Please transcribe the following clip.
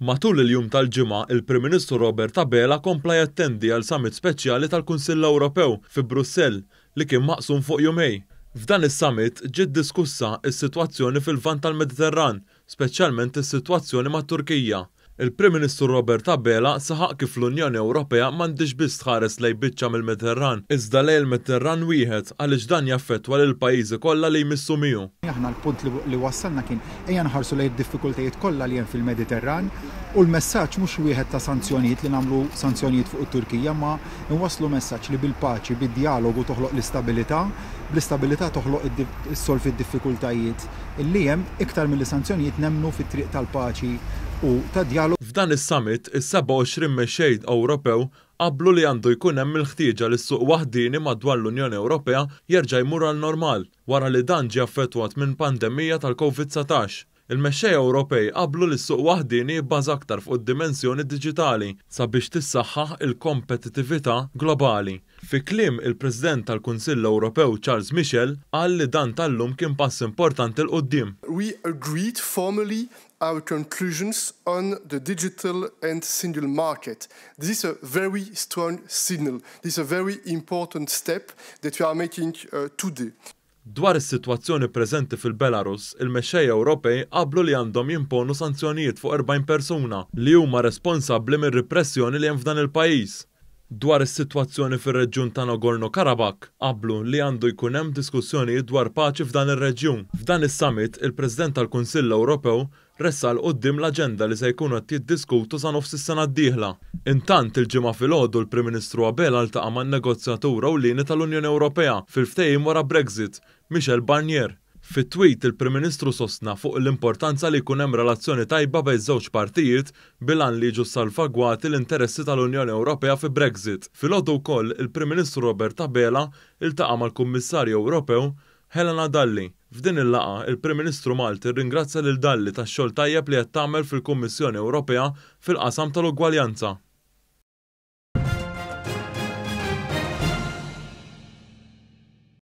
Matul il-jum tal-Ġimgħa, il-Prim Ministru Robert Abela kompla jattendi għal summit speċjali tal-Kunsill Ewropew fi Brussell li kien maqsum fuq jumejn. F'dan is-summit ġiet diskussa s-sitwazzjoni fil-Lvant tal-Mediterran, speċjalment is-sitwazzjoni mat-Turkija. Il-Prim Ministru Robert Abela saħaq kif l-Unjoni Ewropea m'għandhiex biss tħares lejn biċċa mill-Mediterran, iżda lejn il-Mediterran wieħed għaliex dan jaffettwa lill-pajjiżi kollha li jmissu miegħu. Aħna l-punt li wassalna kien ejja nħarsu lejn id-diffikultajiet kollha li hemm fil-Mediterran u l-messaġġ mhux wieħed ta' sanzjonijiet li nagħmlu sanzjonijiet fuq it-Turkija imma nwasslu messaġġ li bil-paċi, bid-djalogu toħloq l-istabilità, bl-istabilità toħloq issolvi d-diffikultajiet li hemm, iktar milli sanzjonijiet nemmnu fit-triq tal-paċi u tad-djalogu. F'dan is-summit, is-27 mexxej Ewropew qablu li għandu jkun hemm il-ħtieġa li s-suq waħdieni madwar l-Unjoni Ewropea jerġa' jmur għal normal wara li dan ġie affettwat minn pandemija tal-Covid 19. Il-mexxejja Ewropej qablu li s-suq waħdieni jibbaża aktar fuq id-dimensjoni diġitali sabiex tissaħħaħ il-kompetittività globali. Fi kliem il-President tal-Kunsill Ewropew Charles Michel qal li dan tal-lum kien pass importanti 'l quddiem. We agreed formally our conclusions on the digital and single market. This is a very strong signal. This is a very important step that we are making today. Dwar is-sitwazzjoni preżenti fil-Belarus, il-mexxejja Ewropej qablu li għandhom jimponu sanzjonijiet fuq 40 persuna li huma responsabbli mir-ripressjoni li hemm f'dan il-pajjiż. Dwar is-sitwazzjoni fir-reġjun ta' Nagorno-Karabakh, qablu li għandu jkun hemm diskussjonijiet dwar paċi f'dan ir-reġjun. F'dan is-summit, il-President tal-Kunsill Ewropew ressaq 'l quddiem l-aġenda li se jkunu qed jiddiskutu sa nofs is-sena d-dieħla. Intant, il-Ġimgħa filgħodu l-Prim Ministru Abela ltaqa' man-negozjatur ewlieni tal-Unjoni Ewropea fil-ftehim wara Brexit, Michel Barnier. Fi tweet, il-Prim Ministru sostna fuq l-importanza li jkun hemm relazzjoni tajba bejn żewġ partijiet bil-għan li jiġu ssalvagwati l-interessi tal-Unjoni Ewropea fi Brexit. Filgħodu wkoll, il-Prim Ministru Robert Abela ltaqa' mal-Kummissarju Ewropew Helena Dalli. F'din il-laqgħa, il-Prim Ministru Malti rringrazzja lil Dalli tax-xogħol tajjeb li qed tagħmel fil-Kummissjoni Ewropea fil-qasam tal-ugwaljanza.